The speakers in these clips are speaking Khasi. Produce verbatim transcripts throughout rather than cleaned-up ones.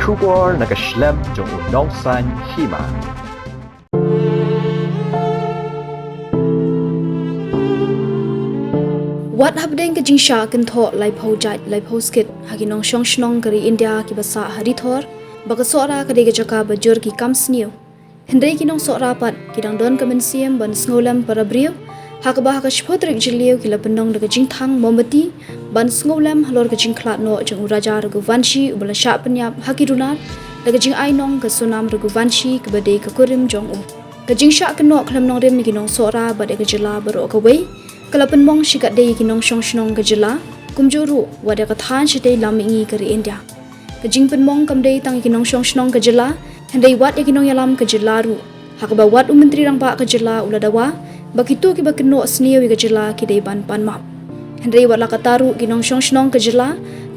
Khubor na ka shlem jong u nongsan hima. Wat hapdeng ka jingshah kynthoh laiphew jait laiphew skit ha ki nongshong shnong ka ri India kiba sah ha Ri Thor, ba ka Sohra ka dei ka jaka ba jur ki kam sniew. Hynrei ki nongsohra pat ki dang don ka mynsiem ban sngewlem para briew, ha kaba ha ka shiphew tarik Jylliew ki la pynlong da ka jingthang mombati ban sngewlem halor ka jingkhlad noh jong u Raja Raghuvanshi uba la shah pynïap ha ki runar da ka jingai nong ka Sonam Raghuvanshi kaba dei ka kurim jong u. Ka jingshah kynnoh khlem nongrim ïa ki nongsohra bad ïa ka jylla baroh kawei ka la pynmong shikatdei ïa ki nongshong shnong ka jylla, kumjuh ruh wat ïa ka thaiñ shatei lam mihngi ka ri India. Ka jingpynmong kam dei tang ïa ki nongshong shnong ka jylla, hynrei wat ïa ki nongïalam ka jylla ruh, ha kaba wat u Myntri Rangbah ka jylla u la dawa ba kito kiba kynnoh sniew ïa ka jylla ki dei ban pan map. Hynrei wat la katta ruh ki nongshong shnong ka jylla,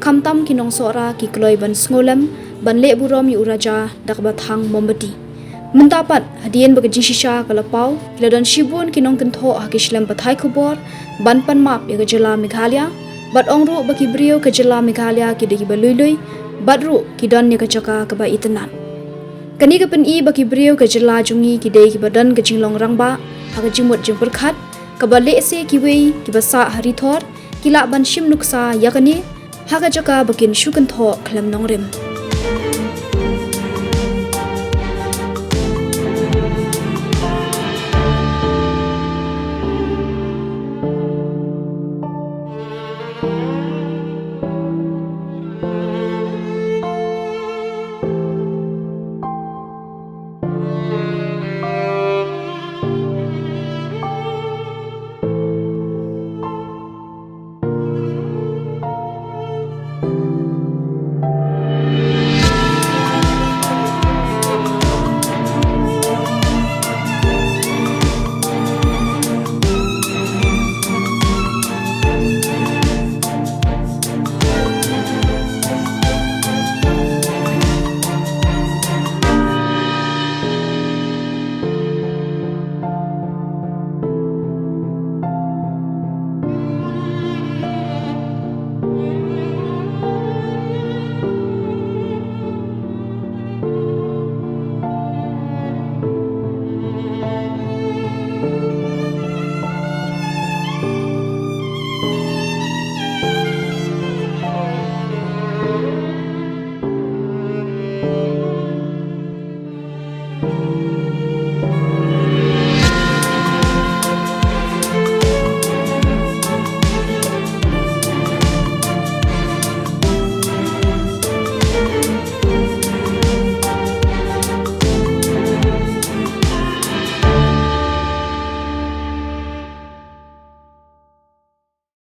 khamtam ki nongsohra ki kloi ban sngewlem ban leh burom ïa u Raja da kaba thang mombati. Mynta pat, hadien ba ka jingshisha ka la paw, ki la don shibun ki nongkynthoh ha ki shlem pathai khubor ban pan map ïa ka jylla Meghalaya, bad ong ruh ba ki briew ka jylla Meghalaya ki dei kiba lui lui, bad ruh ki don ïa ka jaka kaba itynnad. Kane ka pyni ba ki briew ka jylla jong ngi ki dei kiba don ka jinglong rangbah ha ka jingmut jingpyrkhat, kaba lehse kiwei kiba sah ha Ri Thor ki lah ban shim nuksa ïa kane ha ka jaka ba kin shu kynthoh khlem nongrim.